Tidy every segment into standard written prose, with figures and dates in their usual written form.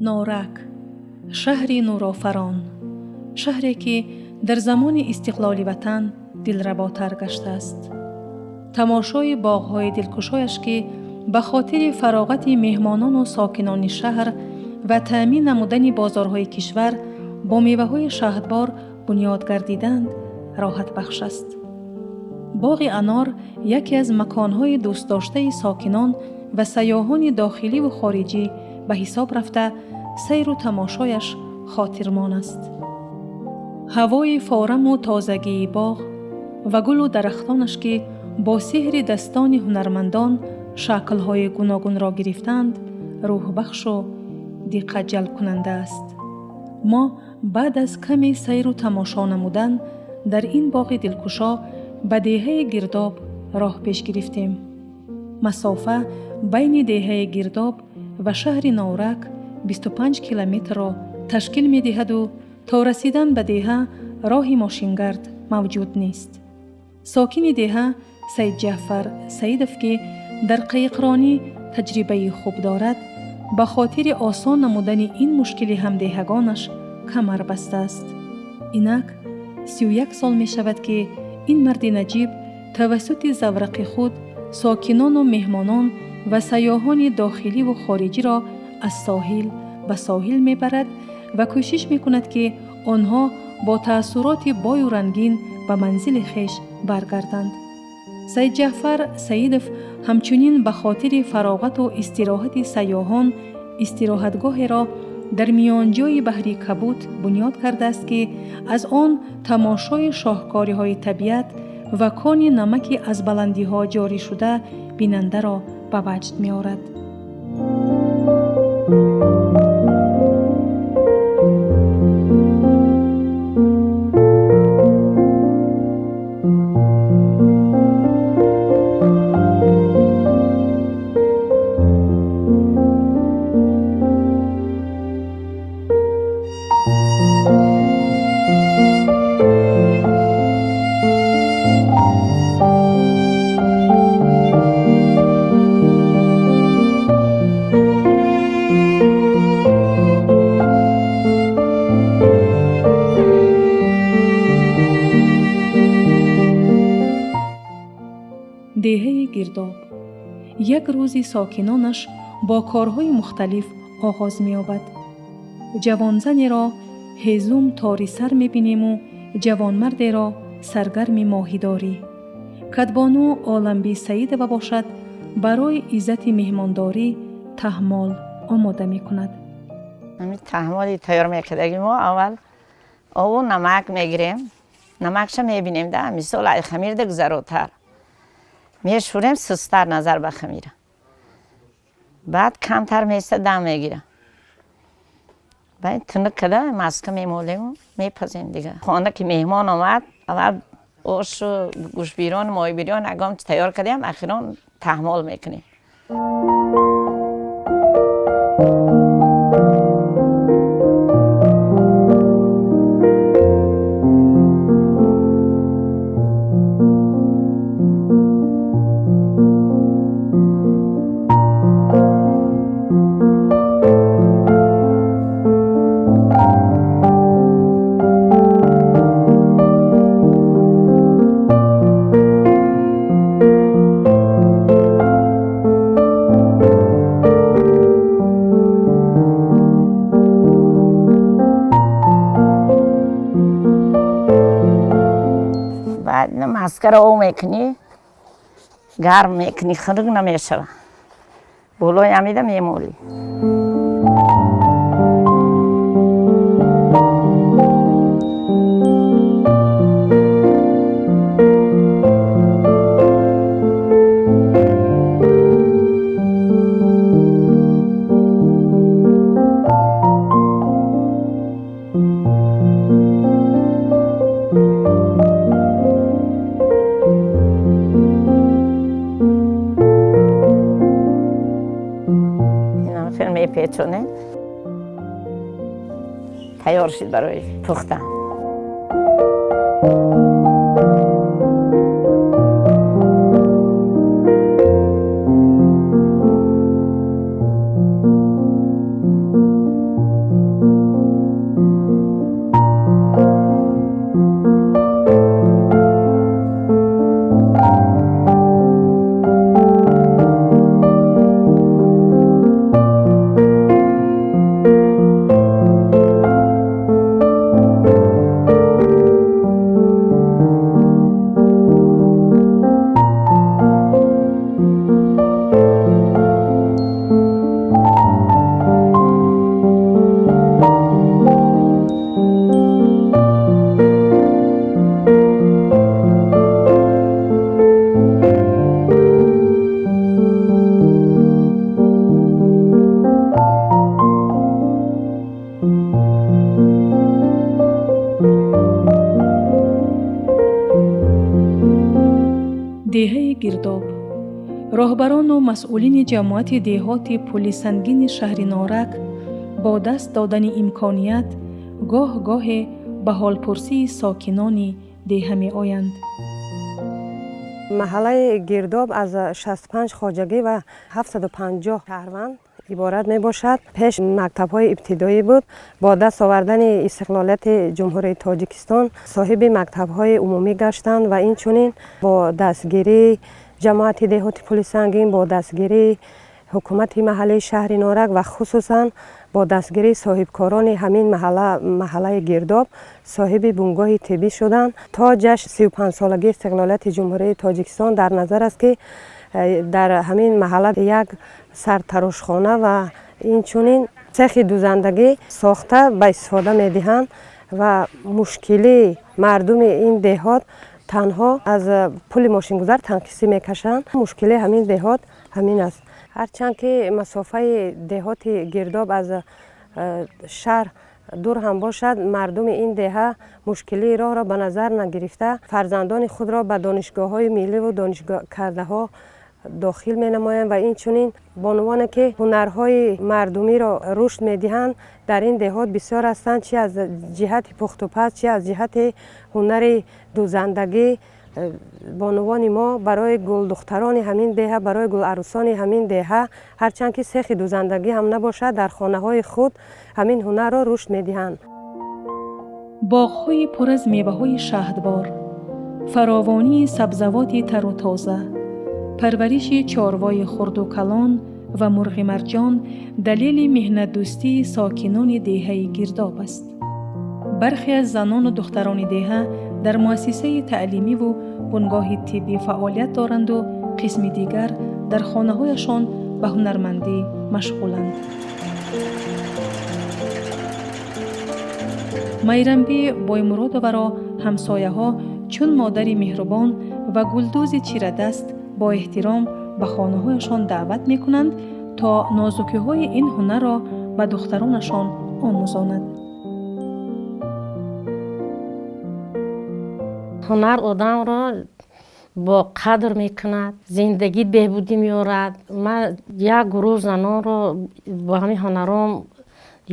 Норак, шаҳри нурофарон, шаҳре ки дар замони истиқлоли ватан дилработар гаштааст. Тамошои боғҳои дилкушояш, ки ба хотири фароғати меҳмонону сокинони шаҳр ва таъмин намудани бозорҳои кишвар бо меваҳои шаҳдбор бунёд гардиданд, роҳатбахш аст. Боғи анор яке аз маконҳои дӯстдоштаи сокинон ва сайёҳони дохиливу хориҷӣ ба ҳисоб рафта, сайру тамошояш хотирмон аст. Ҳавои фораму тозагии боғ ва гулу дарахтонаш, ки бо сеҳри дастони ҳунармандон шаклҳои гуногунро гирифтаанд, рӯҳбахшу диққатҷалбкунанда аст. Мо баъд аз каме сайру тамошо намудан дар ин боғи дилкушо ба деҳаи Гирдоб роҳ пеш гирифтем. Масофа байни деҳаи Гирдоб ва шаҳри Норак 25 километрро ташкил медиҳаду то расидан ба деҳа роҳи мошингард мавҷуд нест. Сокини деҳа Саидҷаъфар Саидов, ки дар қайиқронӣ таҷрибаи хуб дорад, ба хотири осон намудани ин мушкили ҳамдеҳагонаш камар бастааст. Инак 31 сол мешавад, ки ин марди наҷиб тавассути заврақи худ сокинону меҳмонон ва сайёҳони дохиливу хориҷиро аз соҳил ба соҳил мебарад ва кӯшиш мекунад, ки онҳо бо таассуроти бою рангин ба манзили хеш баргарданд. Саидҷаъфар Саидов ҳамчунин ба хотири фароғату истироҳати сайёҳон истироҳатгоҳеро дар миёнҷои баҳри Кабуд бунёд кардааст, ки аз он тамошои шоҳкориҳои табиат ва кони намаки аз баландиҳо ҷорӣ шуда бинандаро ба ваҷд меорад. Деҳаи Гирдоб як рӯзи сокинонаш бо корҳои мухталиф оғоз меёбад. Ҷавонзанеро ҳезум тори сар мебинему ҷавонмардеро саргарми моҳидорӣ. Кадбону Оламби Саидова бошад, барои иззати меҳмондорӣ таҳмол омода мекунад. Ҳамин таҳмоли тайёр мекардаги мо аввал обу намак мегирем, намакша мебинем да, мисол ай хамирда гузаротар мешӯрем, сустар назар ба хамира, баъд камтар места дам мегира, баъд тунук када маска мемолему мепазем. Дига хона ки меҳмон омад, аввал ошу гӯшбирён, моҳибирён ягон тайёр кардем, ахирон таҳмол мекунем. Баъд маскаро об мекунӣ, гарм мекунӣ, хунук намешава, болои ҳамида мемолӣ. Мепечонем, тайёр шуд барои пухтан. Деҳаи Гирдоб. Роҳбарону масъулини ҷамоати деҳоти Пули Сангини шаҳри Норак бо даст додани имконият гоҳ-гоҳе ба ҳолпурсии сокинони деҳа меоянд. Маҳаллаи Гирдоб аз 65 хоҷагӣ ва 750 шаҳрванд иборат мебошад. Пеш мактабҳои ибтидоӣ буд. Бо даст овардани истиқлолияти Ҷумҳурии Тоҷикистон соҳиби мактабҳои умумӣ гаштанд ва инчунин бо дастгирии ҷамоати деҳоти Пули Сангин, бо дастгирии ҳукумати маҳаллии шаҳри Норак ва хусусан бо дастгирии соҳибкорони ҳамин маҳаллаи Гирдоб соҳиби бунгоҳи тиббӣ шуданд. То ҷашн 35-солагии истиқлолияти Ҷумҳурии Тоҷикистон дар назар аст, ки дар ҳамин маҳалла як сартарошхона ва инчунин цехи дузандагӣ сохта ба истифода медиҳанд ва мушкилии мардуми ин деҳот танҳо аз пули мошингузар танқисӣ мекашанд. Мушкилии ҳамин деҳот ҳамин аст. Ҳарчанд ки масофаи деҳоти Гирдоб аз шаҳр дур ҳам бошад, мардуми ин деҳа мушкилии роҳро ба назар нагирифта, фарзандони худро ба донишгоҳҳои милливу донишкардаҳо дохил менамоянд ва инчунин бонувоне ки ҳунарҳои мардумиро рушд медиҳанд дар ин деҳот бисёр ҳастанд, чи аз ҷиҳати пухтупаз, чи аз ҷиҳати ҳунари дузандагӣ. Бонувони мо барои гулдухтарони ҳамин деҳа, барои гуларӯсони ҳамин деҳа, ҳарчанд ки сехи дузандагӣ ҳам набошад, дар хонаҳои худ ҳамин ҳунарро рушд медиҳанд. Боғҳои пур аз меваҳои шаҳдбор, фаровонии сабзавоти тару тоза, парвариши чорвои хурду калон ва мурғи марҷон далели меҳнатдӯстии сокинони деҳаи Гирдоб аст. Бархе аз занону духтарони деҳа дар муассисаи таълимиву бунгоҳи тиббӣ фаъолият доранду қисми дигар дар хонаҳояшон ба ҳунармандӣ машғуланд. Майрамбӣ Боймуродоваро ҳамсояҳо чун модари меҳрубон ва гулдӯзи чирадаст бо эҳтиром ба хонаҳояшон даъват мекунанд, то нозукиҳои ин ҳунарро ба духтаронашон омӯзонад. Ҳунар одамро бо қадр мекунад, зиндагӣ беҳбудӣ меорад. Ман як гурӯҳ занонро бо ҳамин ҳунаром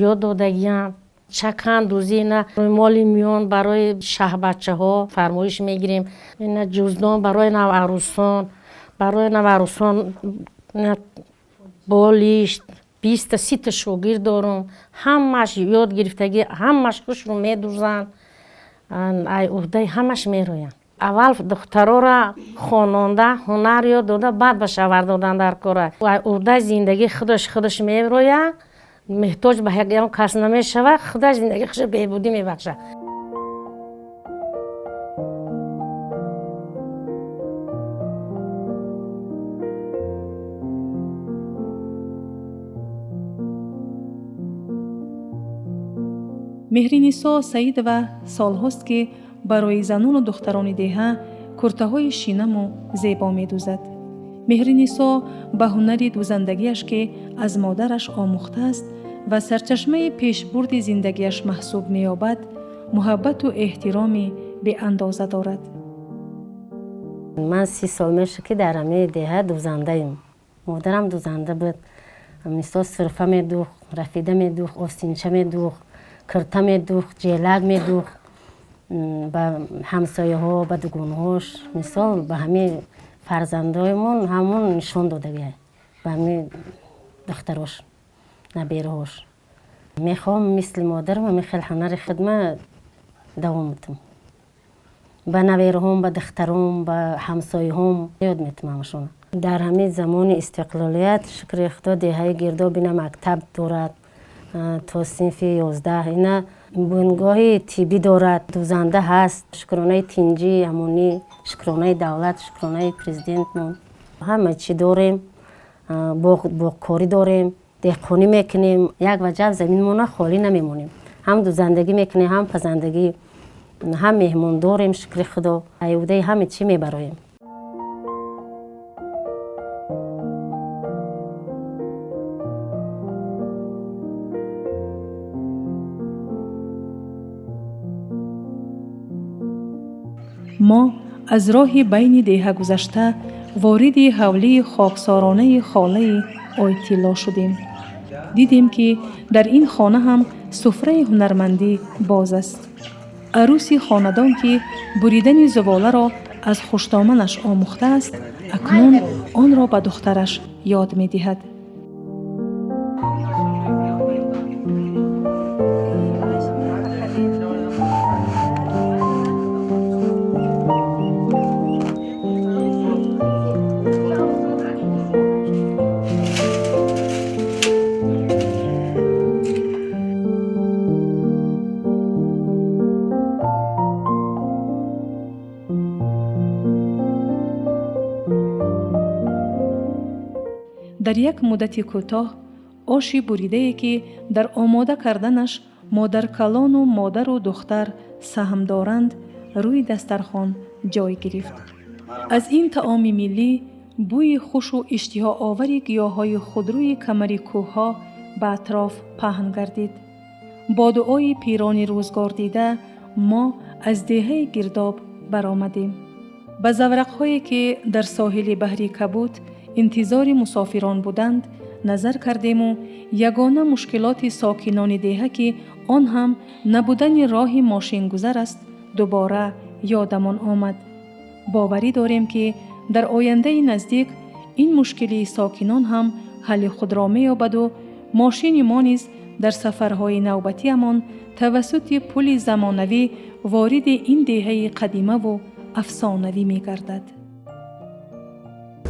ёд додагиам. Чакандӯзӣ, ина моли миён барои шаҳбачаҳо фармоиш мегирем, ина ҷуздон барои наварӯсон, барои наварӯсон болишт, 20-та 30-та шогирд дорум. Ҳамаш ёд гирифтагӣ, ҳамаш хушро медӯзанд, ай уҳдаи ҳамаш мероянд. Аввал духтарора хононда, ҳунар ёд дода, баъд ба шавҳар додан дар кора. Ай уҳдаи зиндагии худаш мерояд, меҳтоҷ ба ягон кас намешавад, худаш зиндагии худашро беҳбудӣ мебахшад. Меҳринисо Саидова солҳост, ки барои занону духтарони деҳа куртаҳои шинаму зебо медӯзад. Меҳринисо ба ҳунари дӯзандагиаш, ки аз модараш омӯхтааст ва сарчашмаи пешбурди зиндагиаш маҳсуб меёбад, муҳаббату эҳтироми беандоза дорад. Ман 30 сол мешуд, ки дар ҳамаи деҳа дӯзандаем. Модарам дӯзанда буд. Мисол сирфа медӯхт, рафида медӯхт, остинча медӯхт, кирта медӯхт, ҷелак медӯхт. Ба ҳамсояҳо, ба дугонҳош, мисол ба ҳамаи фарзандоимон ҳамон нишон додагия, ба ҳамаи духтарош, набераҳош. Мехоҳам мисли модарам ҳамин хел ҳунари хидма давом битам. Ба набераҳом, ба духтаром, ба ҳамсояҳом ёд метам ҳамашона. Дар ҳамин замони истиқлолият, шукри Худо, деҳаи Гирдоб ина мактаб дорад то синфи 11, ина бунгоҳи тиббӣ дорад, дӯзанда ҳаст. Шукронаи тинҷӣ, амонӣ, шукронаи давлат, шукронаи президентмон. Ҳама чӣ дорем, боғкорӣ дорем, деҳқонӣ мекунем. Як ваҷаб заминмона холӣ намемонем. Ҳам дӯзандагӣ мекунем, ҳам пазандагӣ, ҳам меҳмон дорем, шукри Худо. Аюдаи ҳама чӣ мебароем. Мо Аз роҳи байни деҳа гузашта, вориди ҳавлии хоксоронаи холаи Ойтилло шудем. Дидем, ки дар ин хона ҳам суфраи ҳунармандӣ боз аст. Арӯси хонадон, ки буридани зуволаро аз хуштоманаш омӯхтааст, акнун онро ба духтараш ёд медиҳад. Дар як муддати кӯтоҳ оши буридае, ки дар омода карданаш модаркалону модару духтар саҳм доранд, рӯи дастархон ҷой гирифт. Аз ин таоми миллӣ бӯи хушу иштиҳоовари гиёҳҳои худрӯи камари кӯҳҳо ба атроф паҳн гардид. Бо дуои пирони рӯзгордида мо аз деҳаи Гирдоб баромадем. Ба заврақҳое, ки дар соҳили баҳри Кабуд интизори мусофирон буданд, назар кардему ягона мушкилоти сокинони деҳа, ки он ҳам набудани роҳи мошингузар аст, дубора ёдамон омад. Боварӣ дорем, ки дар ояндаи наздик ин мушкилии сокинон ҳам ҳалли худро меёбаду мошини мо низ дар сафарҳои навбатиамон тавассути пули замонавӣ вориди ин деҳаи қадимаву афсонавӣ мегардад.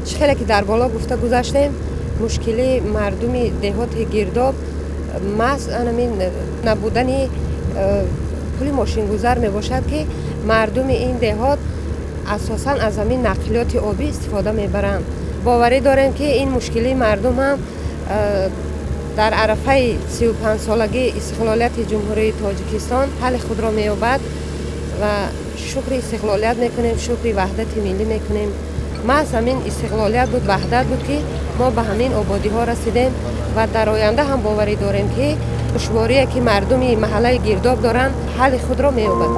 Чӣ хеле ки дар боло гуфта гузаштем, мушкилии мардуми деҳоти Гирдоб маҳз анамин набудани пули мошингузар мебошад, ки мардуми ин деҳот асосан аз ҳамин нақлиёти обӣ истифода мебаранд. Боварӣ дорем, ки ин мушкилии мардум ҳам дар арафаи 35-солагии истиқлолияти Ҷумҳурии Тоҷикистон ҳалли худро меёбад ва шукри истиқлолият мекунем, шукри ваҳдати миллӣ мекунем. Маҳз ҳамин истиқлолият буд, ваҳдат буд, ки мо ба ҳамин ободиҳо расидем ва дар оянда ҳам боварӣ дорем, ки душворие, ки мардуми маҳаллаи Гирдоб доранд, ҳалли худро меёбад.